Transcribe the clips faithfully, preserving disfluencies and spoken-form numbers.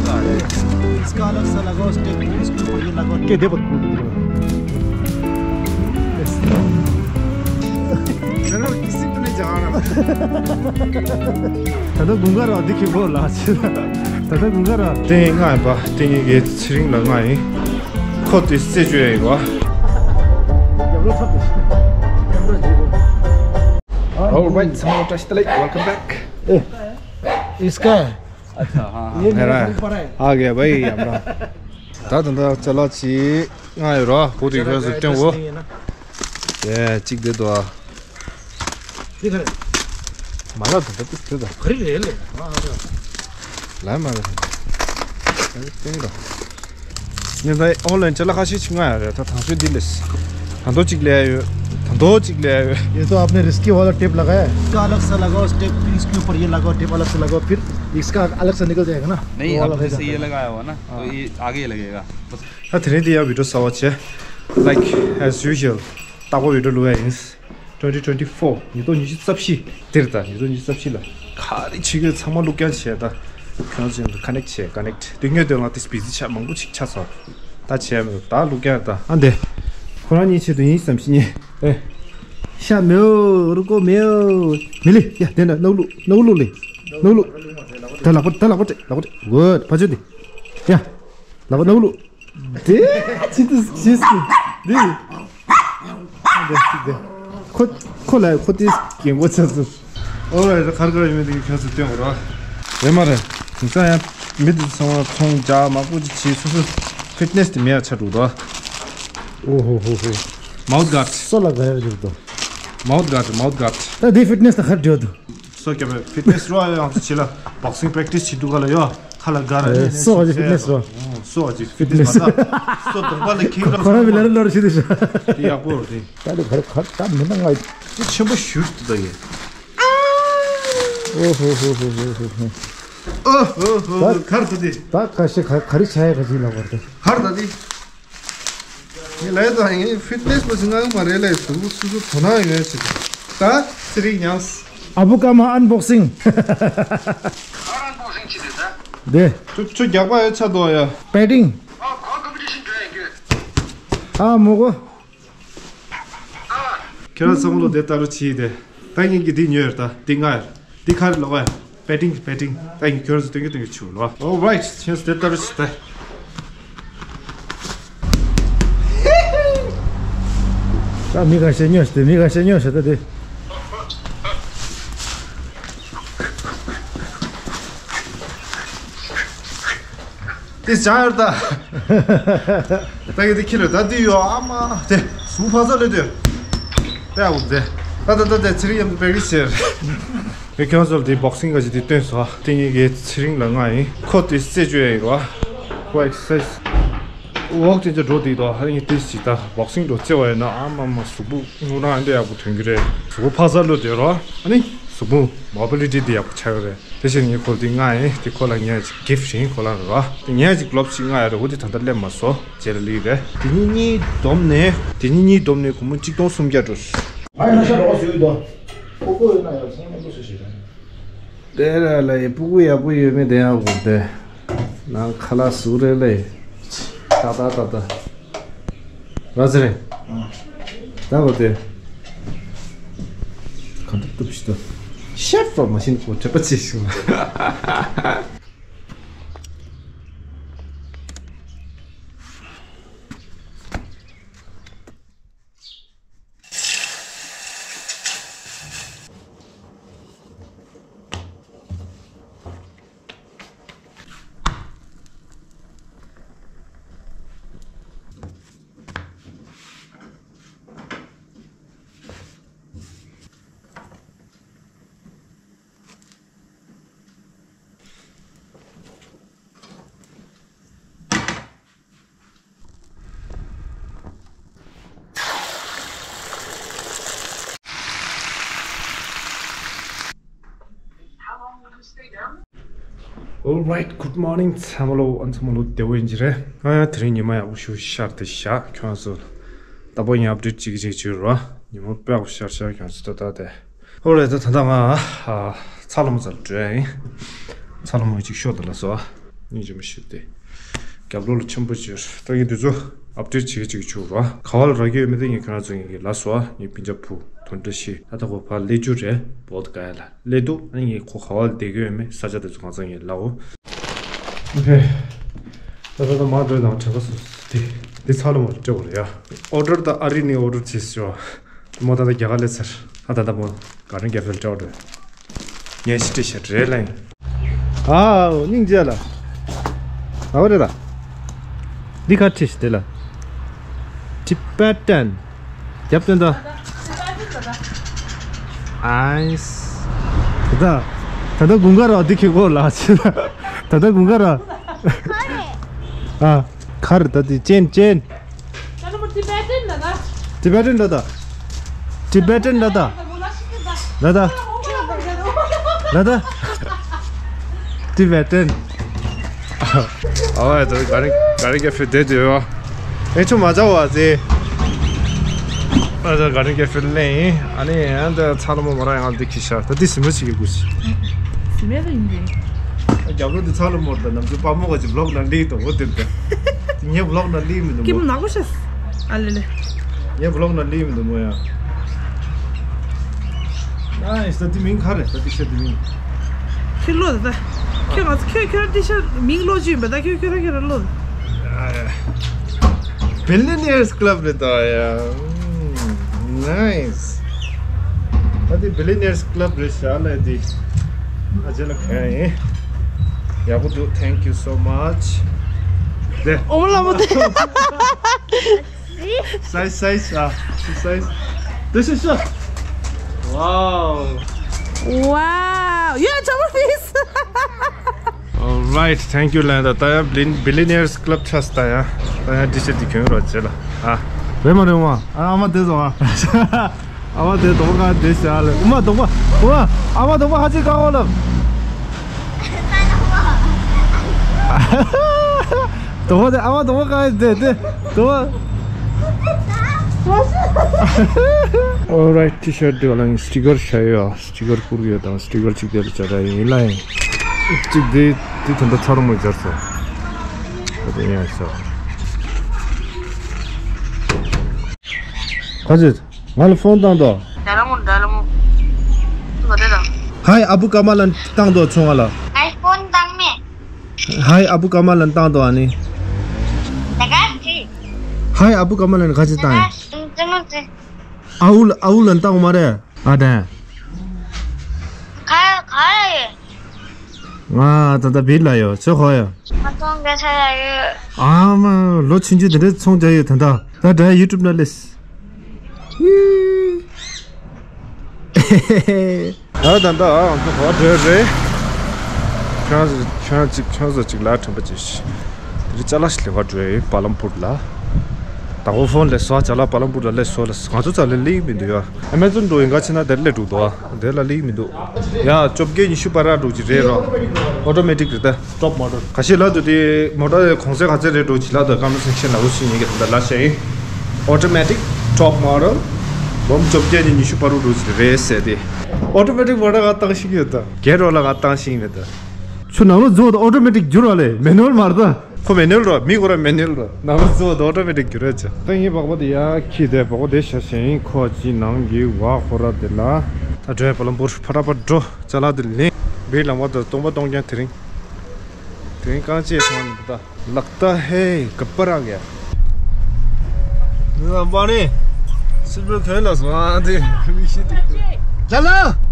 इसका अलग सा लगाओ, स्टेप इसके ऊपर ये लगाओ। के दे बकू। चलो, किसी को नहीं जा रहा। ད་ལྟ་དགུན་ཁ་ར་འདི་ཁྱི་པོ་ལ་ཆེ། ད་ལྟ་དགུན་ཁ་ར། ཏེ་ང་ཡིན་པ། ཏེ་ངེད་ཀྱི་ཚེ་རིང་ལ་ང་ཡིན། ཁོ་དེ་རྩེ་བཅོས་ཡིན་པ། Alright, ཚང་མ་བཀྲ་ཤིས་བདེ་ལེགས། Welcome back. इसका। अच्छा, हाँ, हाँ। ये मेरा ऊपर है। आ गया भाई अपना। ད་ད་ད་ཅ་ལག་ཅིག་ང་ཡོད་ར། བོ་དེ་ཁྱོད་ཚོ་སྟོན་འོ། ཡེ་གཅིག་དེ་དོ། འདི་ག་རེ། མ་ལ་དོ་དོ་དོ་དོ། ག་རེ་རེད་ལེ། ང་ཨ་ལ་མ་རེད། སྟོན་ར། ཉིན་ད་ཨོན་ལན་ཅ་ལག་ཁ་ཤས་ཅིག་ང་ཡོད་རེད། ད་དང་ཤོས་འདི་ལས། ད་དོ་གཅིག་ལས་ཡོད། ད་དོ་གཅིག་ལས་ཡོད། ये तो आपने रिस्की वाला टेप लगाया है। इसका अलग से लगाओ, स्टेप इसके ऊपर ये लगाओ, टेप अलग से लगाओ, फिर इसका अलग से निकल जाएगा ना। नहीं, वो वाला आपने हो जैसे ये जाता है। लगाया हुआ ना, तो हाँ। ये आगे ही लगेगा। ད་དེ་རིང་འདི་ཡང་བི་ཌིའོ་གསར་པ་བྱས། Like as usual, རྟག་པར་བི་ཌིའོ་བླུག་ཡ་ཡིན། twenty twenty-four ཉིས་སྟོང་ཉི་ཤུ་རྩ་བཞི་འདིར་ད། ཉིས་སྟོང་ཉི་ཤུ་རྩ་བཞི་ལ་ག་རེ་བྱེད་དགོས་ཚང་མ་བླུག་རྐྱང་བྱས་ད། ཁྱོད་ཚོ་ཡང་ཀ་ནེག་བྱས། ཀ་ནེག་དེ་སྔོན་དེ་ང་དེ་བི་ཟི་ཆགས་མང་པོ་ཞིག་ཆགས་སོང་། ད་བྱས་མེད། ད་བླུག་རྐྱང་ད། ཨ་འདི། ཁོ་རང་གཉིས་ཆེད་དུ་ཡིན་བསམ་ཤི་ཉེ། ཨེ། ཤ་མེའོ། རུ་ཀོ་མེའོ། མི་ལི་ཡ་དེ་འདྲ་ནག་ལུག་ནག་ལུག་ལི། ནག་ལུག་ད་ལག་པ་ད་ལག་པ་སྤྲད། ལག་པ་སྤྲད། འོད་ཕ་ཆོས་འདི། ཡ། ལག་པ་ནག་ལུག་དེ་ཅི་དུ་ཅི་སི་དེ། དེ་ཅི་དེ། ཁོ་ཁོ་ལ་ཁོ་དེ་རྒན་གོག་ཆགས་སོང་། ཨོ་རེད། ཁར་ཁར་ཡོད་མེད་དེ་ཁྱོད་ཚོ་སྟོན་དགོས་ར། རེད་མ་རེད། དེང་སང་ཡང་མི་དེ་ཚོ་ཚང་མ་ཚོང་རྒྱག་མང་པོ་ཅིག་བྱེད། སོ་སོ་ཕིཊ་ནེ་སི་དེ་མེད་ཡ་ཆགས་འགྲོ་འདུག་ཨོ་ཧོ་ཧོ་ཧོ། མའུཐ་གཱརཌ། སོ་ལ་ག་རེ་འགྲོ་འདུག་མའུཐ་གཱརཌ། མའུཐ་གཱརཌ། ད་དེ་ཕིཊ་ནེ་སི་དང་ག་རེ་འབྲེལ་བ་འདུག་སོ་སྐྱོ་བའི་ཕིཊ་ནེ་སི་རོ་ཡང་ཚོ་བྱེད་ལ། བོག་སིང་པེ་རེག་ཊི་སི་བྱེད་འདུག་ག་ལ་ཡོ། ཁ་ལ་དགའ་ར་ཨེ་ནས་སོ་བ་ཅིག་ཕིཊ་ནེ་སི་རོ། སོ་བ་ཅིག་ཕིཊ་ནེ་སི་མ་ཟ། སོ་གདོང་པ་ལ་ཁེངས་ར། ཁོ་ར་བི་ལ་ར་ལོར་ཤི་དེ་ཤ། དེ་ཡག་པོ་རེད། ད་ལོ་ག་རེ་ག་རེ་ད་མི་ན་ང་དེ་ཆེན་པོ་ཞུ་ཏུ་ད་ཡེ། ཨོ་ཧོ་ཧོ་ཧོ་ཧོ་ཧོ། ཨོ་ཧོ་ཧོ། ད་གར་ད་དེ། ད་ཁ་ཤས་ག་ག་རེ་ཆ་ཡ་ག་ཅིག་ལ་བར་དེ། གར་ད་དེ། ངས་ལབ་ཡ་ད་ངས་ཕིཊ་ནེ་སི་པ་ཞིག་ང་ཡོང་མ་རེད་ལབ་ཡ། སུ་སུ་སུ་དོ་སྣང་ཡོད་ཡ་ཞིག་ད་ཚེ་རིང་ཉམས། ཨ་བུ་ཀ་མ་ཨན་བོག་སིང་། ཨན་བོག་སིང་ཅི་རེད་ད། དེ། ཁྱོད་ཁྱོད་རྒྱག་པ་ཡོད་ཆ་དོ་ཡ། པེ་ཊིང་། ཨ་ཁོ་ཀམ་པི་ཊི་ཤན་འགྲོ་ཡ་འགྱོད། ཨ་མོ་གོ། ཁྱོད་རང་བསམ་བློ་དེ་ལྟར་བྱས་ཏེ། ད་ངེད་ཀྱིས་འདི་ཉོས་ཡོད་ད། འདི་ང་ཡོད། འདི་ག་རེ་ལབ་ཡ། པེ་ཊིང་པེ་ཊིང་། ད་ངས་ཁྱོད་ཚོ་སྟོན་གྱི་སྟོན་གྱི་ཆུ་ལོ། Alright, ཁྱོད་ཚོ་དེ་ལྟར་བྱས་ད། ད་མི་ཁ་ཤས་ཉོས་ཏེ། མི་ཁ་ཤས་ཉོས་ཤ་ད་དེ། དེ་བྱང་ཡོད་ད། ད་གི་དེ་ཁྱེར་ད་དེ་ཡོད་ཨ་མ་དེ་སུ་ཕ་ཚ་ལོས་དེ། དཔེ་ཨ་བུ་དེ། ད་ད་ད་དེ་ཚེ་རིང་ཡམ་དུ་པེ་རི་ཟེར། ངས་ཁྱོད་ཚོ་ལ་དེ་བོག་སིང་ག་ཅིག་དེ་སྟོན་སོང་། དེ་ངེད་ཀྱི་ཚེ་རིང་ལ་ང་ཡིན། ཁོ་དེ་རྩེ་བཅོས་ཡ་ཡིན་རོ། ཁོ་ཨེག་སར་སའིཛ་འོག་དེ་ཚོ་འགྲོ་དེ་དོ། ཧ་ངས་དེ་ཅིག་ད་བོག་སིང་འགྲོ་རྩེ་བ་ཡིན་ན་ཨ་མ་མ་གཟུགས་པོ་ངུ་རང་འདྲ་ཡག་པོ་ཐོན་གྱི་རེད། གཟུགས་པོ་ཕ་ཚ་ལོས་དེ་རོ། ཨ་ནི་གཟུགས་པོ་མོ་བི་ལི་ཊི་དེ་ཡག་པོ་ཆགས་ཀྱི་རེད། དེ་བཞིན་ངས་ཁོ་ལ་དེ་ང་ཡིན། དེ་ཁོ་ལ་ངས་ཅིག་གིཕ་ཊི་ཡིན་ཁོ་ལ་རོ། དེ་ངས་ཅིག་གློབ་ཞིག་ང་ཡ་རོ། འོ་དེ་ད་ལྟ་སླེབས་མ་སོང་། རྗེས་ལ་ལི་རེད། དེ་གཉིས་གཉིས་བསྡོམས་ནས། དེ་གཉིས་གཉིས་བསྡོམས་ནས་སྒོར་མོ་གཅིག་སྟོང་སུམ་བརྒྱ་འགྲོ། ང་ཡང་ཤ་རོགས་བཟོས་ཡོད་དོ། ཕྲུ་གུ་ཡོད་ན་ཡང་སེམས་སྐྱིད་པོ་བཟོས་ཤིག་རེད། དེ་ར་ལ་ཡི་ཕྲུ་གུ་ཡག་པོ་ཡོད་མེད་དེ་ཡང་གོ་དེ། ནང་ཁ་ལག་བཟོ་རེད་ལེ། ཏག་ཏག་ཏག་ཏག་ར་ཟེར་རེད། ད་གོ་དེ། ག་འདྲ་གཏུབ་ཤི་ད། ཤེབ་ཏོ་མ་ཤིན་གོ་དྲེག་པ་ཅི་ཞིག་ལ། Alright, good morning. ཚང་མ་ལོ། ཨ་ཚང་མ་ལོ་བདེ་པོ་ཡིན་གྱི་རེད། ང་ཡང་དེ་རིང་ཉི་མ་ཡག་པོ་ཞིག་ཤར་ཏེ་བཞག་ཁྱོད་ཚོ་ལྟ་བུ་ཡང་ཨབ་ཌེཊ་གཅིག་གཅིག་བྱོས་རོགས། ཉི་མ་དཔེ་ཡག་པོ་ཤར་ཤག་ཁྱོད་ཚོ་ད་ལྟ་དེ། ཨོ་རེད། ད་ད་ལྟ་ང་ཨ་ཚ་ལོ་མོ་ཚ་ལ་འགྲོ་ཡ་ཡིན། ཚ་ལོ་མོ་གཅིག་ཤོག་དུ་ལ་སོ། སྙིང་རྗེ་མོ་ཞིག་སྟེ། རྒྱབ་ལོགས་ལ་ཆེན་པོ་ཅིག་ཡོད་རེད། ད་ངས་འདི་ཚོ་ཨབ་ཌེཊ་བྱེད་ཀྱི་བྱེད་ཀྱི་བྱུར་བ། ག་བ་ལ་རག་གི་ཡོད་མེད་དེ་ངས་ཁྱེད་རང་ཚོ་ངས་ལབ་སོང་ཨ། ངའི་སྤུན་ཀྱག་བུ་དོན་འདྲ་ཞིག་ད་ལྟ་ཁོ་ཕར་སླེབས་རྒྱུ་རེད། བོད་ག་ཡ་ལ་སླེབས་འདུག་ཨ་ནི་ངས་ཁོ་ག་བ་ལ་བསྡད་ཀྱི་ཡོད་མེད་ས་ཆ་དེ་ཚོ་གང་ཚང་ངས་ལབ་འོ། ཨོ་ཁེ། ད་ད་ད་མ་འགྲོ་དང་དྲན་པ་སོ་སོ་དེ་འདི་ཚ་ལོ་མ་སྤྲད་དགོས་རེད་ཡ། ཨོ་ཌར་ད་ཨ་རི་ནས་ཨོ་ཌར་བྱས་སོང་། མོ་ད་ད་རྒྱ་གར་སླེབས་ཚར། ཨ་ད་ད་མོ་ག་རེ་རྒྱ་ཕེལ་སྤྲད་འགྲོ། ངས་ཤི་ཏི་ཤར་རེད་ལ་ཡིན། ཨའོ་སྙིང་རྗེ་ལ། ཨའོ་རེད་ལ། འདི་ག་ཁྲིད་ཤི་དེ་ལ། Tibetan། རྒྱབ་སྟོན་ད། ཨའིས། ད་ད་ད་ད་དགུན་ཁ་ར་འདི་ཁེ་གོ་ལ་ཆི་ལ། ད་ད་དགུན་ཁ་ར། ཨ། ཁར་ད་དེ་ཅན་ཅན། Tibetan ད་ད། Tibetan ད་ད། Tibetan ད་ད། ད་ད། ད་ད། Tibetan། ཨ་ད་ག་རེ་ག་རེ་ག་ཕེ་དེ་དེ་ཡོ། ཨེ་ཆུ་མ་ཆ་བ་ཟེ། ཨ་ད་ག་རེ་ག་ཕེ་ལེ། ཨ་ནི་ཨ་ད་ཚ་ལོ་མོ་མ་ར་ཡང་འདི་ཁི་ཤར་ད་དེ་སི་མ་ཞིག་གི་གུ་ཤི། སི་མ་ལ་ཡིན་གི། རྒྱབ་ལོ་འདི་ཚ་ལོ་མོར་ད་ནམ་ཚོད་པ་མོ་ག་ཅི་བློག་ན་ལི་དོ་འོ་དེ་དེ། ངས་བློག་ན་ལི་མི་འདུག་མོ། ཀིམ་ནག་པོ་ཤ། ཨ་ལེ་ལེ། ངས་བློག་ན་ལི་མི་འདུག་མོ་ཡ། ཨ་ཡིས་ད་དེ་མིང་ག་རེ་ད་དེ་ཤ་དེ་མིང་། ཁྱོད་ལོ་ད། ཁྱོད་ང་ཚོ་ཁྱོད་ཁྱོད་དེ་ཤ་མིང་ལོ་ཅི་ཡིན་པ་ད་ཁྱོད་ཁྱོད་ར་ཁྱོད་ར་ལོ། Billionaires Club རེད་ད་ཡ། Nice. ད་དེ་Billionaires Club རེད་ཤག་ལ་དེ། ཨ་ཅེ་ལ་ཁ་ཡིན། ཡག་པོ་འདུག Thank you so much. དེ། ཨོ་མ་ལ་མོ་དེ། Size, size, ཨ། Size. This is a. Wow. Wow. Yeah, Java fish. Alright, thank you ལན་ད་ད་ཡང་Billionaires Club ཆགས་ད་ཡང་ད་ཡང་འདི་ཤེས་འདི་གྱོན་རོགས་བྱེད་ལ་ཨ། རེད་མ་རེད་མ་ཨ་ཨ་མ་དེ་ཚོ་ཨ། ཨ་མ་དེ་དོག་ག་དེ་ཤ་ལ་ཨུ་མ་དོག་པ་ཨུ་མ་ཨ་མ་དོག་པ་ཧ་ཅི་ཀ་ཧོ་ལབ། དོག་པ་དེ་ཨ་མ་དོག་པ་ཀ་དེ་དེ་དོག་པ། Alright, T-shirt དེ་བ་ལ་ཡིན་སི་ཊི་ཀར་ཤ་ཡོད། སི་ཊི་ཀར་བསྐུར་གི་ཡོད་དང་སི་ཊི་ཀར་གཅིག་དེ་ལ་བྱ་དགའ་ཡིན་ལ་ཡིན། གཅིག་དེ་དེ་ད་ལྟ་ཚ་རོང་མོ་སྦྱར་སོང་། ད་དེ་ཡང་ཤོག་ག་ཚོད་ང་ལ་ཕོན་བཏང་དོ། ད་ལ་མོ་ད་ལ་མོ། ང་དེ་དང་། ཧའི་ཨ་བུ་ཀ་མ་ལ་བཏང་དོ་ཚོང་ང་ལ། ཨའི་ཕོན་བཏང་མེད། ཧའི་ཨ་བུ་ཀ་མ་ལ་བཏང་དོ་ཨ་ནི། ད་ག་ཅི། ཧའི་ཨ་བུ་ཀ་མ་ལ་ནི་ག་ཅི་བཏང་ཡིན། ཨ་བུ་ལ་ཨ་བུ་ལ་བཏང་མ་རེད། ཨ་དང་། ག་ག་རེ། ང་ད་ལྟ་བིར་ལ་ཡོད་ཚོད་ཧོ་ཡོད། ང་ཚོང་རྒྱག་ས་ཡ་ཡོད། ཨ་མ་ལོ་ཆུང་ཆུང་དེ་འདྲའི་ཚོང་རྒྱག་ཡོད་ད་ལྟ་ད་ད་ཡུ་ཊུབ་ན་ལས། ད་ད་ད་ང་ཚོ་ག་བ་འགྲོ་རེད། ཁྱོད་ཁྱོད་ཅིག་ཁྱོད་ཚོ་ཅིག་ལ་དྲན་པ་བྱེད་ཤི། དེ་རིང་ཅ་ལག་ཞིག་ལེན་པར་འགྲོ་ཡ་ཡོད་པ་ལམ་པུར་ལ། ད་གོ་ཕོན་ལས་སོ་ཅ་ལག་པ་ལམ་པུར་ལ་ལས་སོ་ལ་ང་ཚོ་ཙ་ལས་ལེགས་མི་འདུག་ཡ། ཨ་མེ་ཛོན་འགྲོ་ཡིན་ག་ཕྱིན་ན་དེར་ལས་འགྲོ་འདུག་ཨ། དེ་ལ་ལེགས་མི་འདུག་ཡ། བཅོ་བརྒྱད་ཉི་ཤུ་པ་ར་འགྲོ་གི་རེད་རོ། ཨོ་ཊོ་མེ་ཊིག་རེད་ད། ཊོབ་མོ་ཌལ། ག་ཤེད་ལ་དུ་དེ་མོ་ཊ་གོང་ཚད་ག་ཚད་རེད་འགྲོ་གི་ལ་དུ་ཀམ་སེག་ཤན་ལ་འུ་ཤི་ཡིན་གི་ད་ལ་ཤ་ཡིན། ཨོ་ཊོ་མེ་ཊིག་ཊོབ་མོ་ཌལ། འབུམ་བཅོ་བརྒྱད་ཉི་ཤུ་པ་རུ་འགྲོ་གི་རེད་ཟེར་ཏེ། ཨོ་ཊོ་མེ་ཊིག་མོ་ཊ་ག་བཏང་ཤེས་ཀྱི་ཡོད་ད། གེ་རོ་ལ་ག་བཏང་ཤེས་ཀྱི་མེད་ད། ཚུར་ནང་ལོགས་འཛུལ་བ་དང་ཨོ་ཊོ་མེ་ཊིག་འགྱུར་བ་ལས་མེ་ནུ་ཨལ་མ་རེད་ད། ཁོ་མེ་ནུ་ཨལ་རོ། མི་ཁོ་ར་མེ་ནུ་ཨལ་རོ། ནང་ལོགས་འཛུལ་བ་དང་ཨོ་ཊོ་མེ་ཊིག་འགྱུར་ར་ཅི། ད་ངས་བག་པ་དེ་ཡ་ཁྱི་དེ་བག་པ་དེ་ཤ་ཞེན་ཁོ་ཅི་ནང་གི་བ་ཁོ་ར་དེ་ལ། ད་འགྲོ་ཡ་པ་ལམ་པུར་ཕ་ར་པ་འགྲོ་ཅ་ལག་དེ་ལེན། བིར་ལམ་བ་དང་སྟོང་པ་སྟོང་རྐྱང་དེ་རིང་། དེ་རིང་རྐང་རྗེས་སོང་ནི་ད། ལག་ད་ཧེ་ག་པ་རག་ཡ། ནི་ལམ་པ་ནི། སིལ་བུར་ཐོན་ལ་སོང་ཨ་དེ་མི་ཤི་དེ། ལ་ལ།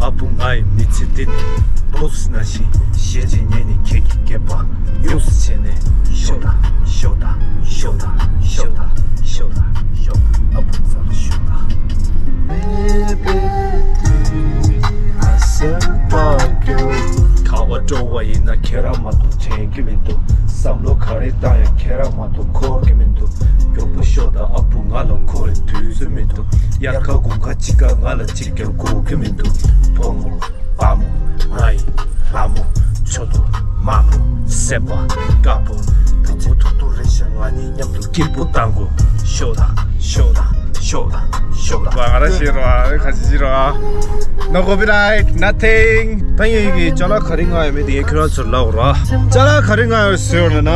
ཨ་བུ་ང་ཡི་མི་ཚེ་འདི་ནི་འདུག་སེ་ན་བཞིན་ཤེས་བྱེད་ཉན་ནས་ཁྱེད་ཀྱི་སྐེད་པ་ཡོངས་སུ་བྱས་ནས་ཤོག་ད་ཤོག་ད་ཨ་བུ་ཚ་ལ་ཤོག་ད། ཁ་བ་དྲོ་བ་ཡིན་ན་ཁྱེད་རང་མ་གཏོགས་དྲན་གྱི་མི་འདུག་བསམ་བློ་ག་རེ་བཏང་ཡང་ཁྱེད་རང་མ་གཏོགས་འཁོར་གྱི་མི་འདུག་མགྱོགས་པོ་ཤོག་ད་ཨ་བུ་ང་ལ་འཁོར་བའི་དུས་ཚོད་མི་འདུག་དབྱར་ཁ་དགུན་ཁ་དཔྱིད་ཀ་ང་ལ་གཅིག་ཀྱང་དགོས་ཀྱི་མི་འདུག་ཕོ་མོ། པ་མོ། ང་ཡི་ བ་མོ། ཆོ་ཏོ། མ་མོ། སེམས་པ། དཀར་པོ། བུ་ཚེ་ཐུག་ཐུག་རེད་ཤག་ང་གཉིས་མཉམ་དུ་སྐྱིད་པོ་བཏང་གོ་ཤོག་དང་ཤོག་དང་ཤོག་དང་ཤོག་དང་། ང་རང་ཤེས་རོགས་ཨ། ཁ་ཅིག་ཤེས་རོགས་ཨ། No copyright, nothing. ད་ངས་ཀྱི་ཅ་ལག་ག་རེ་མངགས་ཡོད་མེད་དེ་ངས་ཁྱོད་རང་ཚོར་ལབ་རོགས། ཅ་ལག་ག་རེ་མངགས་ཡོད་ཟེར་བ་ན།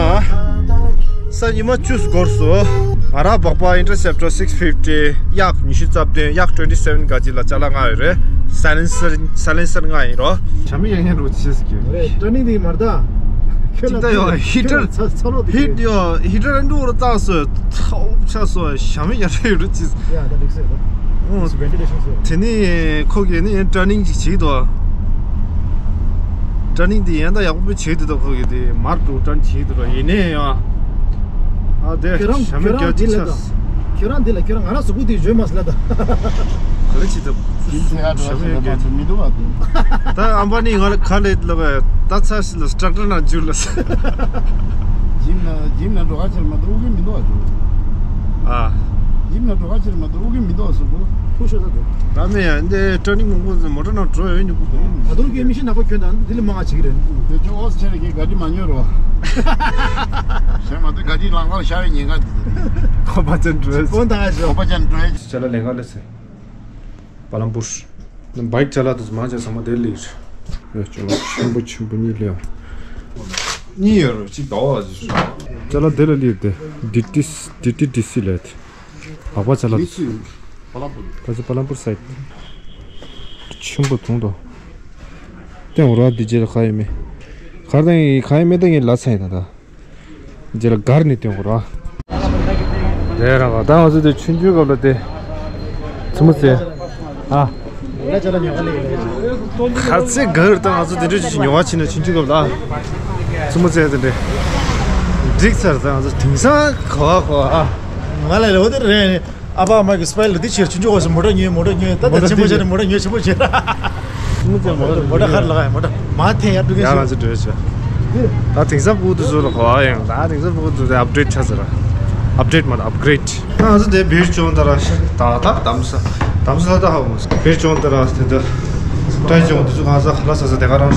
ས་ཉི་མ་བཅུ་འགོར་སོང་། ང་རང་སྦག་སྦག་Interceptor six fifty གཡག་ཉི་ཤུ་རྩ་བདུན། གཡག twenty seven ག་ཅིག་ལ་ཅ་ལག་མངགས་ཡོད་རེད། Silencer, silencer མངགས་ཡིན་རོགས། ཞྭ་མོ་ཡང་ཡང་རོ་ཆེས་ཀྱི། རེད། ཊར་ནིང་དེ་མར་ད། ཁྱོད་ཅི་ལ་ད་ཡོད། ཁྱོད་ལ་ཧི་ཊར། ཚ་ཚ་ལོ་དེ་ཧི་ཊར་ཡོད། ཧི་ཊར་འགྲོ་རུ་བཏང་སོང་། ཐོབ་ཆ་སོང་། ཞྭ་མོ་ཡང་རེ་རུ་ཆེས། ཡ་ད་འགྲིག་སོང་། ཨོ། It's ventilation སོང་། དེ་ནི་ཁོ་གིས་ནི་ཊར་ནིང་ཅིག་བྱེད་འདུག་ཊར་ནིང་དེ་ཡན་ད་ཡག་པོ་བྱེད་འདུག་ད་ཁོ་གིས་དེ་མར་འགྲོ་ཊར་ནིང་བྱེད་འདུག་ར། ཡིན་ནའི་ཡང་། ཨ་དེ་ཁྱོད་རང་ཞྭ་མོ་ཁྱོད་རང་རྒྱ་དེ་ཆེ་ལ་ཆ། ད། ཁྱོད་རང་དེ་ལ་ཁྱོད་རང་ང་རང་གཟུགས་པོ་དེ་བརྗོད་མ་སྲིད་ལ་ད། ག་རེ་བྱེད་ཐུབ། ཞྭ་མོ་རྒྱ་ཆེ། མི་འདུག་བ། ད་ཨམ་བ་ནི་ང་ལ་ག་ལེ་ལ་བས་ད་ཚ་ཞིག་ལ་སི་ཊྲག་ཊར་ནང་འཇུག་ལ། ཇིམ་ན་ཇིམ་ན་འགྲོ་ག་ཕྱིར་མ་འདུག་ཨུ་གི་མི་འདུག་བ་འཇུག་ཨ། ཇིམ་ན་འགྲོ་ག་ཕྱིར་མ་འདུག་ཨུ་གི་མི་འདུག་བ་གཟུགས་པོ། ཕུ་ཤོ་ས་འདུག་ད་མེད་ཡ། འདི་ཊར་ནིང་མང་པོ་མོ་ཊ་ནང་འགྲོ་ཡོད་མྱོང་པོ་འདུག་ད་དུང་ཁྱོད་མི་ཤེས་ནག་པོ་ཁྱོད་དང་འདི་ལ་མང་ང་བྱེད་ཀྱི་རེད། དེ་ཅོ་ཨོ་སི་ཆེ་རེ་གི་ག་དི་མ་ཉོ་རོ། ཞེ་མ་དེ་ག་དི་ལང་ལང་ཤར་བའི་ཉེན་ཁ་འདི་ཚོ་རེད། ཁོ་པ་ཅན་འགྲོ་ཡ། ཁོ་ད་ཞོ། ཁོ་པ་ཅན་འགྲོ་ཡ། ཅ་ལག་ལེན་ག་ལེ་སེ། པ་ལམ་པུར། བའིཀ་ཅ་ལག་དེ་ཚོ་མང་ཆེ་ཚང་མ་དེ་ལ་ཡོད་རེད། ཅ་ལག་ཆེན་པོ་ཆེན་པོ་གཉིས་ལ་ཡོད། གཉིས་ཡོད་རེད། གཅིག་ཟླ་བ་ལ་ཅིག་ཅ་ལག་དེ་ལ་ལི་དེ། ཌི་ཊི་སི། ཌི་ཊི་ཌི་སི་ལ་དེ། བ་པ་ཅ་ལག་དེ་ཚོ། ད་ཅི་པ་ལམ་པུར་སའིཌ། ཆེན་པོ་དུང་དུ། སྟེང་འོ་ར་དེ་རྗེས་ལ་ག་ཡོད་མེད། གར་དང་ག་ཡོད་མེད་ད་ངས་ལ་ཚ་ཡིན་ད་ད། རྗེས་ལ་སྒར་ནས་སྟོན་དགོས་ར། དེ་ར་བ་ད་ང་ཚོ་དེ་ཆུང་ཆུང་སྐབས་ལ་དེ། མཚན་མོ་ཚེ། ཨ། ཁ་ཚེ་སྒར་ད་ང་ཚོ་དེ་འདྲ་ཅིག་ཉོ་བ་ཕྱིན་ན་ཆུང་ཆུང་སྐབས་ལ། མཚན་མོ་ཚེ་དེ་འདྲ། འགྲིག་ཚར་ད་ང་ཚོ་དེང་སང་ག་བ་ག་བ་ཨ། ང་ལ་ལོ་དེ་རེད། ཨ་ཕ་ཨ་མ་གི་སི་པའི་ལ་འདི་ཕྱིར་ཆུང་ཆུང་བ་སི་མོ་ཊ་ཉོས། མོ་ཊ་ཉོས་ད་ད་མོ་ཊ་ཆེན་པོ་ཆེ་ན་མོ་ཊ་ཉོས་ཆེན་པོ་ཆེ་ན། ཆུང་ཆུང་མོ་ཊ་མོ་ཊ་ཁར་ལ་ག་མོ་ཊ་མ་འཐེན་ཡར་འགྲོ་མཁན་ཡ་ང་ཞིག་ཚོ་འགྲོ་ཆོག་ད་དེང་སང་ཕྲུ་གུ་དེ་ཚོ་ལ་གོ་བ་ཡང་ད་དེང་སང་ཕྲུ་གུ་དེ་ཚོ་ཨབ་ཌེཊ་ཆགས་ཚར་ར། ཨབ་ཌེཊ་མ་རེད་ཨབ་གི་རེཌ། ད་ང་ཚོ་དེ་བིར་ཅོན་ད་ར་ད་ད་དམ་ས་དམ་ས་ད་ཧ་གོ་མ་སོང་། བིར་ཅོན་ད་ར་དེ་ད་ཏྲའི་ཅོན་དེ་ཚོ་གང་ས་ལ་ས་ས་དེ་ག་རང་།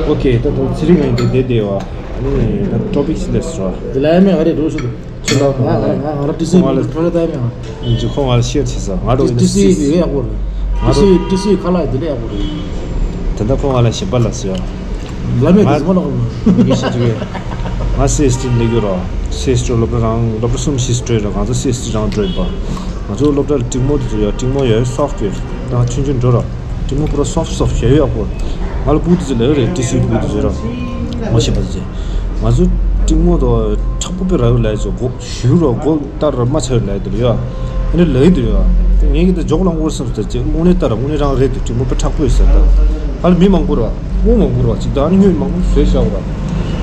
ཨོ་ཁེ། ད་ད་ཚེ་རིང་ང་ཡིན་དེ་བསྡད་བསྡད་བ། ཨ་ནི་ད་ཊོ་པིག་ཅིག་སླེབས་སོང་ར། དེ་ལ་ཡ་མེད་ང་རེ་འགྲོ་ཤོག་ཁྱོད་ལ་ང་ང་ང་ང་ལ་ཏི་སི་ཁོ་ང་ལ་ཕྲོ་ལ་ད་མེད་ང་། ཅི་ཁོ་ང་ལ་ཤེར་བྱེད་ས་ང་རོ་ཏི་སི་ཡོད་ཡག་པོ་རེད། ང་ཏི་སི་རོ་ཏི་སི་ཁ་ལག་དེ་ལས་ཡག་པོ་རེད། ད་ལྟ་ཁོ་ང་ལ་ཞིབ་པ་ལ་ཟེར་ཡ། ལ་མེད་དེ་ང་ཚོ་ལ་ཁོ་མི་ཤེས་ཅིག་ཡོད། ང་སི་ཨེས་ཊི་ལས་རྒྱུ་རོ། སི་ཨེས་ཊི་སློབ་གྲྭ་རང་སློབ་གྲྭ་གསུམ་ཤིས་སྤྲོད་ར་ང་ཚོ་སི་ཨེས་ཊི་རང་འགྲོ་ཡིན་པ། ང་ཚོ་སློབ་གྲྭ་ལ་ཀྲིག་མོ་དེ་ཚོ་ཡོད། ཀྲིག་མོ་ཡོད་སོབ་ཡོད། ད་ཆུང་ཆུང་འགྲོ་ར། ཀྲིག་མོ་པུ་ར་སོབ་སོབ་ཞེ་ཡོད་ཡག་པོ། ང་ལ་བུ་དེ་ཚོ་ལས་རེད་ཏི་སི་བུ་དེ་ཚོ་ར། ངོ་ཤེས་པ་དེ་ཚོ། ང་ཚོ་ཀྲིག་མོ་དོ་མཁྲེགས་པོ་པེ་ར་ཡོད་ལས་ཚོ་གོ་ཞུ་རོ་གོ་ལྟར་མ་ཆགས་ལས་དེ་ཡོད། ཨ་ནི་ལས་དེ་ཡོད། ངས་ཀྱི་དེ་འཇོག་ལང་འོར་སེམས་ཟེར་ཅེ་དངོས་གནས་ལྟར་དངོས་གནས་རང་རེད་དེ་ཀྲིག་མོ་པེ་མཁྲེགས་པོ་ཡོད་ཟེར་ད། ཨ་ལ་མི་མང་པོ་ར། དཔུང་མང་པོ་ར་ཅིག་ད་ཨ་ནི་སྨྱོས་མང་པོ་བཟོས་བཞག་ར།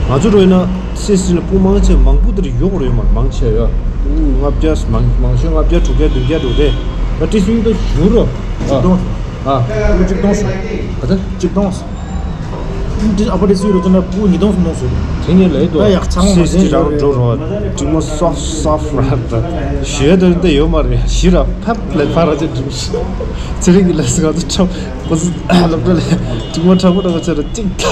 ང་ཚོ་རོ་ཡིན་ན་སི་ཨེས་ཊི་ལ་དཔུང་མང་ཆེ་མང་པོ་དེར་ཡོད་རོ་ཡོད་མ་མང་ཆེ་ཡོད། དཔུང་ལྔ་བརྒྱ་མང་མང་ཤོས་ལྔ་བརྒྱ་དྲུག་བརྒྱ་བདུན་བརྒྱ་འགྲོ་རེད། ད་ཏི་སི་ཡིན་ད་ཞུ་རོ། ཨ། ཨ། གཅིག་སྟོང་སོང་། ག་ཚོད། གཅིག་སྟོང་སོང་། འདི་ཨ་ཕ་དེ་སུས་རོ་ཅན་ན་སྤུ་ཉིས་སྟོང་སོང་སོང་། དེ་ངས་ལས་དོ། ད་ཡག་ཚང་མ་སེ་སི་ཊི་རང་འགྲོ་རོགས། ཀྲིག་མོ་སོབ་སོབ་ར་ད། ཞུ་ཡ་དེ་འདི་ཡོད་མ་རེད། ཞི་ར་ཕབ་ལས་ཕ་ར་ཅན་ཀྲིག་མོ། ཚེ་རིང་གི་ལས་སུ་ང་ཚོ་ཁྲབ་ཁོ་ཚོ་སློབ་གྲྭ་ལས་ཀྲིག་མོ་མཁྲེགས་པོ་འདྲ་བ་ཚོ་ར་གཅིག་ད་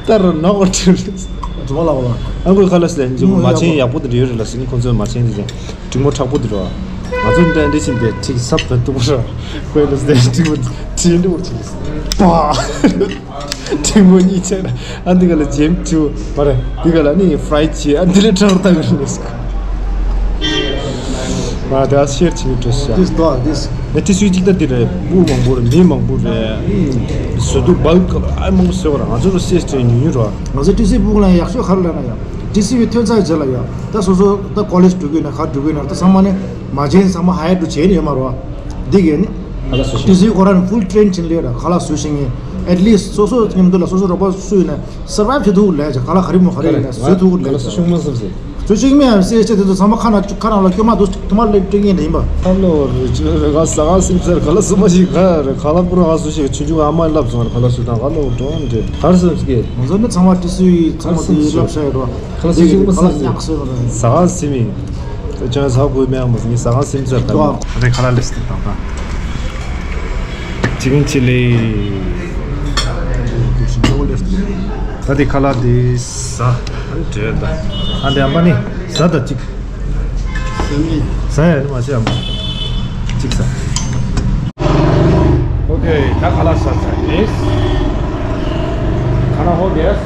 ད་ར་ནག་པོ་ཁྲིག་རེད། ཇོ་མོ་ལགས་ལ། ཨ་ཁོས་ཁ་ལ་སི་ལན་ཅིག་མ་ཆེན་ཡག་པོ་དེ་འདྲ་ཡོད་རེད་ལ་ཟེར་ནི་ཁོ་ཚོས་མ་ཆེན་དེ་ཅན་ཀྲིག་མོ་མཁྲེགས་པོ་དེ་རེད་བ། ང་ཚོ་འདྲ་འདྲ་ཞིག་འདི་ཁྲིག་སབ་ད་འདུག་ར། ཁོས་ལ་སི་ལན་ཀྲིག་མོ་ཁྲིག་འདུག་ཁྲིག་པ། ཀྲིག་མོ་གཉིས་ཆགས་ན་ཨ་འདི་ག་ལ་ཇེམ་ཐུ་མ་རེད་འདི་ག་ལ་ནི་ཕྲའི་བྱེད་ཨ་འདི་ལ་ཁྲག་ལྟ་གི་རེད་ཟེར། ང་དེ་ཨ་ཤེར་བྱེད་འགྲོ་ཤག This dog, this. ཨེ་ཏི་སུའི་གཅིག་ལྟ་འདི་རེད། སྤུ་མང་པོ་རེད། མི་མང་པོ་རེད། བཟོ་དུ་བལ་ཀ་ལ་ཨ་མང་པོ་བཟོས་པ་རེད། ང་ཚོ་རུ་སེ་སི་ཊི་ཉུང་ཉུང་རེད། ང་ཚོ་ཏི་སི་སྤུ་ལ་ཡག་ཤོས་ག་རེ་ལབ་ན་ཡ། ཏི་སི་བའི་ཐོན་རྩ་བྱེད་ལ་ཡ། ད་སོ་སོ་ད་ཀོ་ལེཇ་འགྲོ་གི་ན་ག་འགྲོ་གི་ན་ད་ཚང་མ་ནི་མ་བྱན་ཚང་མ་ཧ་ཡར་འགྲོ་བྱེད་ནི་ཡོད་མ་རེད་བ། འདི་གས་ནི། ཁ་ལག་བཟོ་ཤེས། ཏི་སི་ཁོ་རང་ནི་ཕུལ་ཊེན་ཆེན་ལས་ར་ཁ་ལག་བཟོ་ཤེས་ངེས། ཨེཊ་ལིསི་སོ་སོ་མཉམ་དུ་ལ་སོ་སོ་རོགས་པ་སུ་ཡིན་ན་སར་ཝའིབ་བྱེད་ཐུབ་ལས་ཀྱང་ཁ་ལག་ག་རེ་མོ་ག་རེ་ཡིན་ན་བཟོ་ཐུབ་ལས་ཀྱང་། ཁ་ལག་བཟོ་ཤེས་མ་སོང་ཟེར། བཟོ་ཤེས་མེད་ཡང་སེ་ཆ་དེ་ཚོ་ཚང་མ་ཁ་ན་ཁ་ནང་ལ་སྐྱོ་མ་འདུག་ཐུ་མ་ལེབ་སྤྲད་ངེས་ནི་ཡིན་པ། ཁ་ལོ་རི་ང་ཟ་ཁང་སིམ་ཚར་ཁ་ལག་སུ་མ་ཞིག་ག་རེ་ཁ་ལག་པུ་ར་ང་སུ་ཞིག་ཆུང་ཆུང་ཨ་མ་ལབ་སོང་ཁ་ལག་སུ་དང་ཁ་ལོ་འགྲོ་འདྲེ་གར་སོང་ཟེར་གི། ང་ཚོ་ནི་ཚང་མ་ཏི་སི་ཚང་མ་དེ་ལབ་ཤ་ཡོད་རོ། ཁ་ལག་སུ་ཤུགས་མ་ཁ་ལག་སོང་ཟེར། ཟ་ཁང་སིམ་ཡིན། ཁྱོད་ཟ་དགོས་མེད་ཨ་མ་ཟེར་ངས་ཟ་ཁང་སིམ་ཚར་དང་། ཨ་ནི་ཁ་ལག་ལེ་སི་ཏི་དང་དང་། ཅི་ཀིན་ཅི་ལི། ད་དེ་ཁ་ལག་དེ་ཟ། ཨ་ནི་བྲོས་ད། ཨ་འདི་ཨམ་པ་ནི་ཟ་ད་ཅིག་ཟ་ཡ་ནི་མ་ཤེས་ཨམ་པ། ཅིག་ཟ། ཨོ་ཁེ། ད་ཁ་ལག་ཟ་ཚར་ཡིན། ཁ་ན་ཧོ་གེ།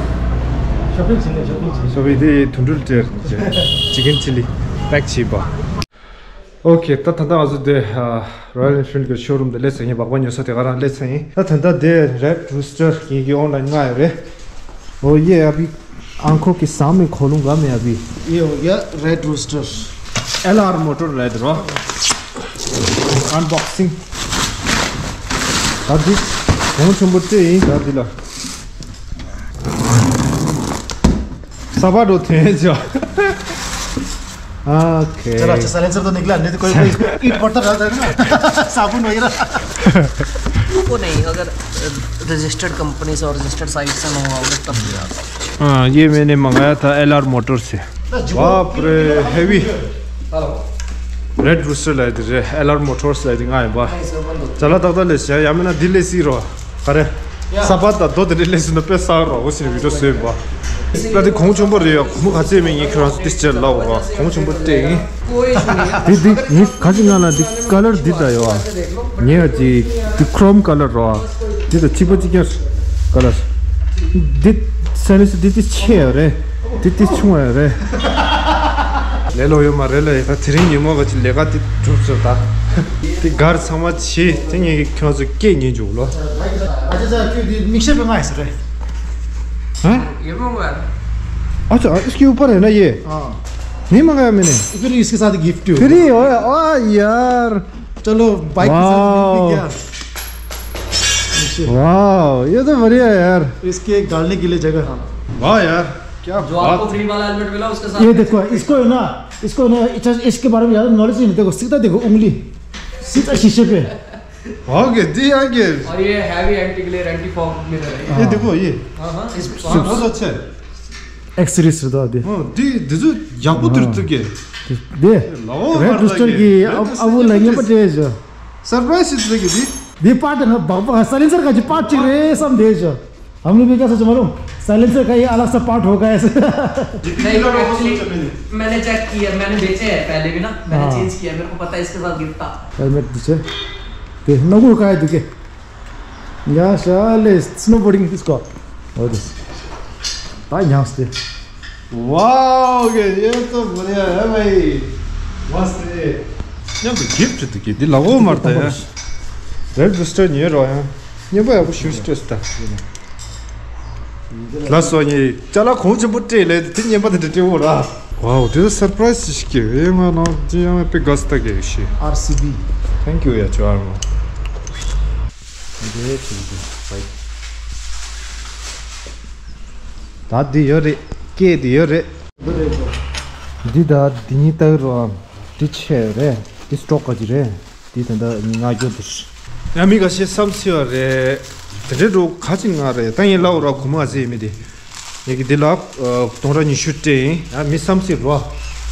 ཤོ་པིང་བྱེད་ནས་ཤོ་པིང་བྱེད། ཤོ་པིང་དེ་དུད་འགྲོ་སྟེར། ཅི་ཀེན་ཅི་ལི་པེག་བྱས་པ། ཨོ་ཁེ། ད་ད་ལྟ་ང་ཚོ་དེ་Royal Enfield གི་ཤོ་རུམ་དེ་སླེབས་ཚར་ཡིན། སྦག་སྦག་ཉོ་ས་དེ་ག་རང་སླེབས་ཚར་ཡིན། ད་ད་ལྟ་དེ་Red Rooster ངེད་ཀྱི་ཨོན་ལན་མངགས་ཡོད་རེད། ཨོ་ཡེ། अभी आंखों के सामने खोलूंगा मैं अभी। ये हो गया red rooster. L R motor red रो। अनबॉक्सिंग। ད་འདི་གོང་ཆེན་པོ་སྤྲད་ཡིན། ད་འདི་ལ་ས་པ་འགྲོ་ཐོན་ཆོག་ཨོ་ཁེ། चलो, अच्छा, साइलेंसर तो निकला, नहीं तो कोई, कोई ईंट पड़ता रहता है ना। साबुन वगैरह। को नहीं, अगर रजिस्टर्ड कंपनी से और रजिस्टर्ड साइट से मंगवाओ तो तब भी आता है। हाँ, ये मैंने मंगाया था एलआर मोटर से। बाप रे, हैवी। रेड रूस्टर ལབ་དེ་རེད། ཨེལ་ཨར་མོ་ཊོར་སི་ལབ་དེ་ང་ཡིན་པ། ཅ་ལག་ཏག་ཏག་ལས་བྱ་ཡ་མིན་ན་འདི་ལས་སྲིད་རོ། ག་རེ། ས་པ་དང་རྡོ་དེ་འདྲ་ལས་སྲིད་ན་དཔེ་བསགས་རོ། འོ་ཟེར་བི་ཌིའོ་བཟོས་ཡིན་པ། ད་དེ་གོང་ཆེན་པོ་རེད་ཡ། གོང་མོ་ག་ཚད་མིན་ངས་ཁྱོད་རང་ཚོ་ཏིས་ཅེར་ལབ་རོ། གོང་ཆེན་པོ་སྤྲད་ཡིན། དེ་དེ་ངས་ག་ཅི་ང་ལ་འདི་ཀ་ལར་འདི་ད་ཡོད་ཨ། ངས་ཨ་ཅི་འདི་ཁྲོམ་ཀ་ལར་རོ་ཨ། འདི་ད་གཅིག་པ་གཅིག་རྐྱང་ཀ་ལར། འདི་ས་ནི་སི་འདི་ཏི་ཆེ་ཡོད་རེད། འདི་ཏི་ཆུང་བ་ཡོད་རེད། ལས་ལོ་ཡོད་མ་རེད་ལ་ཡིན་ད། དེ་རིང་ཉིན་མོ་ག་ཅི་ལས་ཀ་དེ་གྲུབ་ཚར་ད། དེ་གར་ཚང་མ་བྱས་དེ་ངས་ཁྱོད་ཚོ་སྐད་ཉན་འཇུག་ལོ། अच्छा सर, क्यों दी मिक्सर पे कहाँ है सर? हैं? ये भी मंगवाया था। अच्छा, इसके ऊपर है ना ये? हाँ। नहीं मंगाया मैंने। फिर इसके साथ गिफ्ट हो। फ्री हो? वाह यार। चलो, बाइक के साथ वाह। गिफ्ट भी क्या? वाह, ये तो बढ़िया है यार। इसके डालने के लिए जगह। वाह यार, क्या जो आपको बात। फ्री वाला हेलमेट मिला, उसके साथ ये देखो, इसको है ना, इसको ना, इसके बारे में ज्यादा नॉलेज नहीं। देखो, सीधा देखो उंगली, सीधा शीशे पे। हाँ, के दी आगे। और ये heavy anti glare, anti fog mirror है। ये देखो, ये। हाँ, हाँ, इस, हाँ, बहुत अच्छा है। एक्सरीज सुधा दे। हाँ, दी, दी जो याकू हाँ। तुरतु के। दे। लाओ, रेड रूस्टर की, अब, अब वो लाइनें पर दे जो। सरप्राइज इतने की दी। दी पार्ट है ना, बाबा, साइलेंसर का जो पार्ट चल रहे, सब दे जो। हम लोग भी क्या सोचे मालूम? साइलेंसर का ये अलग सा पार्ट होगा ऐसे। नहीं, तो एक्चुअली मैंने चेक किया, मैंने बेचे हैं पहले भी ना, मैंने हाँ। चेंज किया, मेरे को पता है इसके साथ गिफ्ट था। हेलमेट पीछे। ते नगु का है दुके। या शाले स्नोबोर्डिंग इसको। और बस। भाई यहाँ से। वाओ, ये तो बढ़िया है भाई। मस्त है। यहाँ पे गिफ्ट तो की दिला वो मरता है। रेड रूस्टर नहीं रहा है। ये भाई आपको शूज टेस्ट था। ལགས་སོ། ངས་ཅ་ལག་གོང་ཆེན་པོ་སྤྲད་ལས་དེ་ཉན་པ་དེ་འདྲ་སྤྲད་འོ་ར། Wow, this is surprise ཞིག་གི་ཨེ་ང་ནང་ཅི་ཡང་དཔེ་དགའ་སྟ་གི་ཤི། ཨར་སི་བི། Thank you ཡ་ཅོ་ཨར་མོ། འདི་ཅི་འདི་བའི། ད་འདི་ཡོད་རེད། སྐད་འདི་ཡོད་རེད། འདི་ད་འདི་གཉིས་ལྟ་གི་རོགས། འདི་ཆེ་རེད། འདི་སི་ཊོག་ག་ཅི་རེད། དེ་ད་ལྟ་ང་སྐྱོ་དུ་ཡ་མི་ཁ་ཤས་བསམ་སྲིད་པ་རེད། དེ་འདྲའི་འགྲོ་ག་ཅིག་ང་རེད། ད་ངས་ལབ་ར་གོ་མ་ཟེར་མི་དེ། ངས་ཀྱི་འདི་ལ་སྟོང་ཕྲག་ཉི་ཤུ་སྤྲད་ཡིན། ཡ་མི་བསམ་སྲིད་རོ།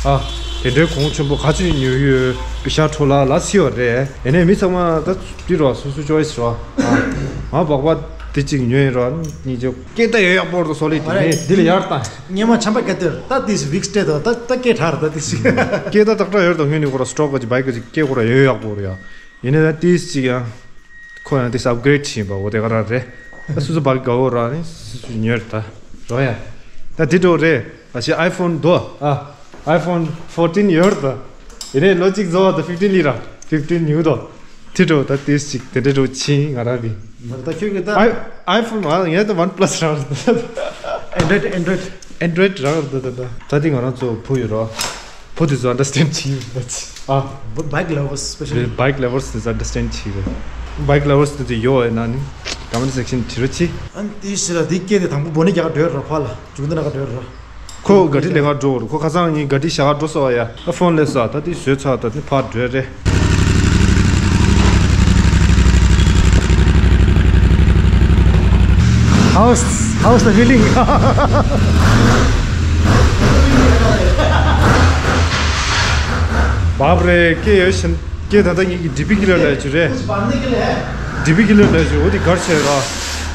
ཨ་དེ་འདྲའི་གོང་ཆེན་པོ་ག་ཅིག་ཉོ་ཡོད་པི་ཤ་འཕྲོ་ལ་ལ་སྲིད་པ་རེད། ཡིན་ནའི་མི་ཚང་མ་ད་འདི་རོ་སོ་སོ་ཅོའི་སི་རོ། ཨ་ང་སྦག་སྦག་དེ་གཅིག་ཉོས་ཡིན་རོ། གཉིས་ཅོ་སྐད་ད་ཡོད་ཡག་པོ་རོ་སོ་ལེ་དེ་ནས་འདི་ལ་ཡར་ད། ཉེ་མ་ཆམ་པ་སྐད་དེར་ད་དེ་སི་ཝིག་སྤྲད་དོ། ད་ད་སྐད་ཁྲར་ད་དེ་སི། སྐད་ད་ཏག་ཏག་ཡོད་དོ། སྔོན་ནས་ཁོ་ར་སི་ཊོག་ག་ཅི་བའི་ག་ཅི་སྐད་ཁོ་ར་ཡོད་ཡག་པོ་རེད་ཡ། ཡིན་ནའི་ད་ཏིས་ཅིག་ཡང་། ཁོ་ཡང་ཏིས་ཨབ་གི་རེད་བྱས་པ་འོ་དེ་ག་རང་རེད། ད་སུ་སུ་བག་ག་འོ་ར་ནི་སུ་སུ་ཉོས་ད། རོ་ཡ། ད་དེ་འགྲོ་རེད། ཨ་ཤི་ཨའི་ཕོན་དོ། ཨ་ཨའི་ཕོན་ཕོར་ཊིན་ཡོད་ད། ཡིན་ནའི་ལོ་གཅིག་བཟོ་བ་ད་ཕིབ་ཊིན་ལི་ར། ཕིབ་ཊིན་ཉུ་དོ། དེ་འགྲོ་ད་ཏིས་ཅིག་དེ་འདྲ་འགྲོ་ཕྱིན་ང་ར་བི། ད་ཁྱོད་ཀྱི་ད། ཨའི་ཨའི་ཕོན་མ་ངས་ད་ཝན་པ་ལ་སི་ར། ཨེན་ཌོ་རོ་ཌི་ཨེན་ཌོ་རོ་ཌི། ཨེན་ཌོ་རོ་ཌི་ར་ད་ད་ད་ད་དེ་ང་རང་ཚོ་བུ་ཡོད་རོ། བུ་དེ་ཚོ་ཨན་ཌར་སི་ཊེན་ཌི་བྱེད་ཡོད་པ་ཅི། ཨ། Bike lovers especially. Bike lovers དེ་ཚོ་ཨན་ཌར་སི་ཊེན་ཌི་བྱེད་ཡོད། Bike lovers དེ་ཚོ་ཡོད་ཡོད་ན་ནི་ཀོ་མེན་ཊི་སེག་ཤན་བྲིས་རོགས་གྱིས། ཨན་དེ་ཕྱི་ལ་དེ་སྐད་དེ་དང་པོ་བོ་ནི་རྒྱ་གར་འགྲོ་ར་ཕ་ལ་འཇུག་འདི་ན་ག་འགྲོ་ར། ཁོ་ག་ཏི་ལས་ཀ་འགྲོ་ར། ཁོ་ཁ་སང་ངའི་ག་ཏི་ཞག་འགྲོ་སོ་ཡ། ཨ་ཕོན་ལས་སོ་ད་དེ་བཟོས་ཚར་ད་དེ་ཕར་འགྲོ་རེད། How's, how's the feeling? बाप रे, के यो शन के दादा ये डिबी किलो ले चुरे। डिबी किलो ले चुरे, वो दी घर से रहा।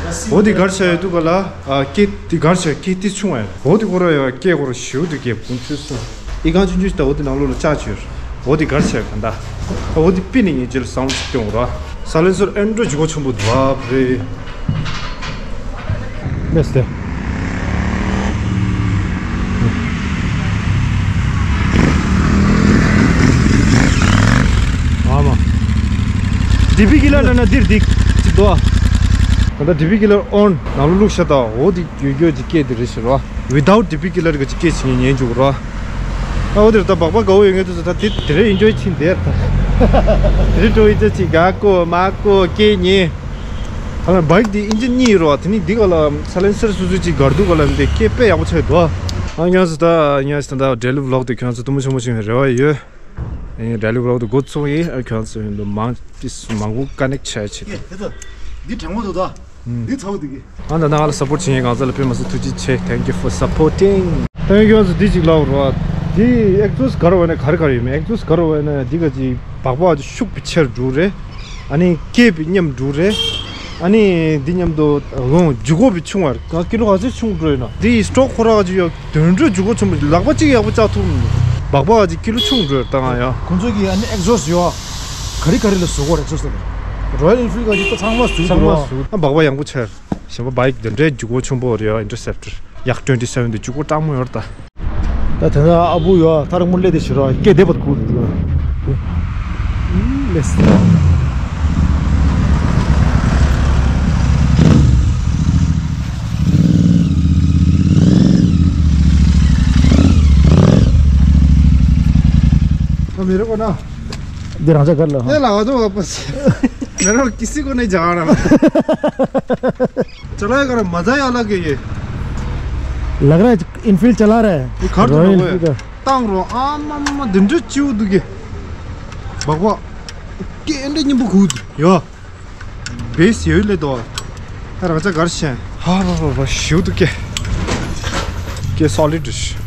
འོ་དེ་གར་བྱས་ཡོད་དུས་ག་ལ། ཨ། སྐད་དེ་གར་བྱས། སྐད་དེ་ཆུང་བ་ཡོད། འོ་དེ་ཁོ་ར་ཡོད། སྐད་ཁོ་ར་ཞེ་པོ་དེ་སྐད་བུང་ཆུ་སོང་། ཨི་གང་ཆུང་ཆུང་ཞིག་ད། འོ་དེ་ནང་ལོགས་ལ་ལྕགས་ཅིག་ཡོད། འོ་དེ་གར་བྱས་ག་འདྲ། ཨ། འོ་དེ་པི་ནས་ངས་རྗེས་ལ་སའུན་ཌི་ཅིག་སྐྱོན་དགོས་ར། སའི་ལེན་སར་ཨེ་འདྲ་ལྗིད་ཁོག་ཆེན་པོ་འདུག་ཨ་རེ། ལེས་ཏེ། ཨ་མ། ཌི་པི་ཀི་ལར་ལ་ན་འདིར་འདི་ཅིག་འདུག་ཨ། ད་ལྟ་ཌི་པི་ཀི་ལར་ཨོན་ནང་ལ་བླུགས་ཤག་ད། འོ་དེ་ཡོད་ཡོད་ཀྱི་སྐད་དེ་རེད་ཟེར་བ། ཝི་དའུཊ་ཌི་པི་ཀི་ལར་གྱི་སྐད་ཅིག་ངས་ཉན་བཅུག་ར། ཨ། འོ་དེར་ད་སྦག་སྦག་དགའ་བོ་ཡོད་མཁན་དེ་ཚོ་ད་དེ་དེ་རེད། ཨེན་ཇོའི་ཕྱིན་དེར་ད། དེ་རེད་འགྲོ། ཨིན་ཇི་ཅིག་ག་ཀོ་མ་ཀོ་སྐད་ཉན། ཨ་ལ། བའིཀ་འདི་ཨིན་ཇི་གཉིས་རོ། དེ་ནི་འདི་ག་ལ་སའི་ལེན་སར་སོ་སོ་ཅིག་གར་འདུག་ག་ལ། འདི་སྐད་དཔེ་ཡག་པོ་ཆགས་འདུག་ཨ། ཨ། ཁྱེད་ཚོ་ད་ངས་ད་ལྟ་ཌེ་ལི་བི་ལོག་དེ་ཁྱེད་ཚོ་ཐུང་མོ་ཆུང་མོ་ཞིག་རེ་བ་ཡོད། ཨེ། ཌེ་ལི་བི་ལོག་དེ་འགོ་ཚུགས་ཡིན། ཨ། ཁྱེད་ཚོ་ཡིན་དུ་མང་ཏིས་མང་པོ་ཀ་ནེག་བྱས་བྱེད་དེ། ཀྱེ། དེ་ཚོ་འདི་དྲང་པོ་འདུག་ད། འདི་ཚ་བོ་འདུག་གི། ཨ། ད་ང་ལ་སཔོར་ཊི་བྱེད་མཁན་གང་ཚ་ལ་དཔེ་མ་སྲིད་ཐུགས་རྗེ་ཆེ། Thank you for supporting. ད་ཡང་ཁྱོད་ཚོ་འདི་གཅིག་ལབ་རོགས། འདི་ཨེག་ཛོ་སི་ག་རེ་བ་ན་ག་རེ་ག་རེ་ཡོད་མེད། ཨེག་ཛོ་སི་ག་རེ་བ་ན་འདི་ག་ཅིག་སྦག་སྦག་ཅིག་ཤུགས་པའི་ཆེར་འགྲོ་རེད། ཨ་ནི་སྐད་པའི་ཉམས་འགྲོ་རེད། ཨ་ནི་འདི་མཉམ་དུ་ལོང་ལྗིད་ཁོག་པའི་ཆུང་བར་ག་ཀི་ལོ་ག་ཚོད་ཆུང་འགྲོ་ཡོད་ན། འདི་སི་ཊོག་ཁོ་ར་ག་ཅིག་ཡོད། དོན་འགྲོ་ལྗིད་ཁོག་ཆེན་པོ། ལག་པ་གཅིག་ཡག་པོ་བཅག་ཐུབ་མི་འདུག་སྦག་སྦག་ག་ཅིག་ཀི་ལོ་ཆུང་འགྲོ་ཡོད་ད་ང་ཡ། ཁོང་ཚོ་གི་ཨ་ནི་ཨེག་ཛོ་སི་ཡོད། ག་རེ་ག་རེ་ལ་བཟོ་དགོས་རེད། ཨེག་ཛོ་སི་ལ་རོ་ཡལ་ཨིན་ཕིལ་ག་ཅིག་ད་ཚང་མ་བཟོས་ཚང་མ་འདུག་རོ། བཟོས། ཨ། སྦག་སྦག་ཡང་པོ་ཆེར། གཞན་པ་བའིཀ་དེ་འདྲའི་ལྗིད་ཁོག་ཆེན་པོ་རེད་ཡ། ཨིན་ཊར་སེབ་ཊར་ཡག་ཊུ་ཝེན་ཊི་སེ་ཝེན་དེ་ལྗིད་ཁོག་སྟག་མོ་ཡོད་རེད་ད། ད་དེ་ན་ཨ་བུ་ཡོད་ཐ་རག་མོ་སླེབས་དེ་ཞེ་རོ་སྐད་བདེ་བར་ཁུག་འདུག་ལེས། ད་མི་རེ་གོ་ན། འདི་རང་ཅག་གར་ལ། ཨེ་ལ་བ་དོ་བ་པ་སི། མེ་རོ་ཀི་སི་གོ་ནེ་ཇ་ན། ཅ་ལག་ག་ར་མ་ཛ་ཡ་ལ་གེ་ཡེ། ལག་ར་ཨིན་ཕིལ་ཅ་ལག་རེད། འདི་གར་དུ་རོ་ཡལ་ཨིན་ཕིལ་ག། བཏང་རོ། ཨ་མ་མ་མ་འདི་འདྲ་ཅིའུ་འདུག་གེ། སྦག་སྦག་སྐད་འདྲ་སྙན་པོ་གུ་འདུག་ཡོ། བེ་སི་ཡོད་ལེ་དོ། ད་རང་ཅག་གར་ཤན། ཧ་ར་ར་ར་ཞིའུ་འདུག་གེ། སྐད་སོ་ལིཌ་རེད།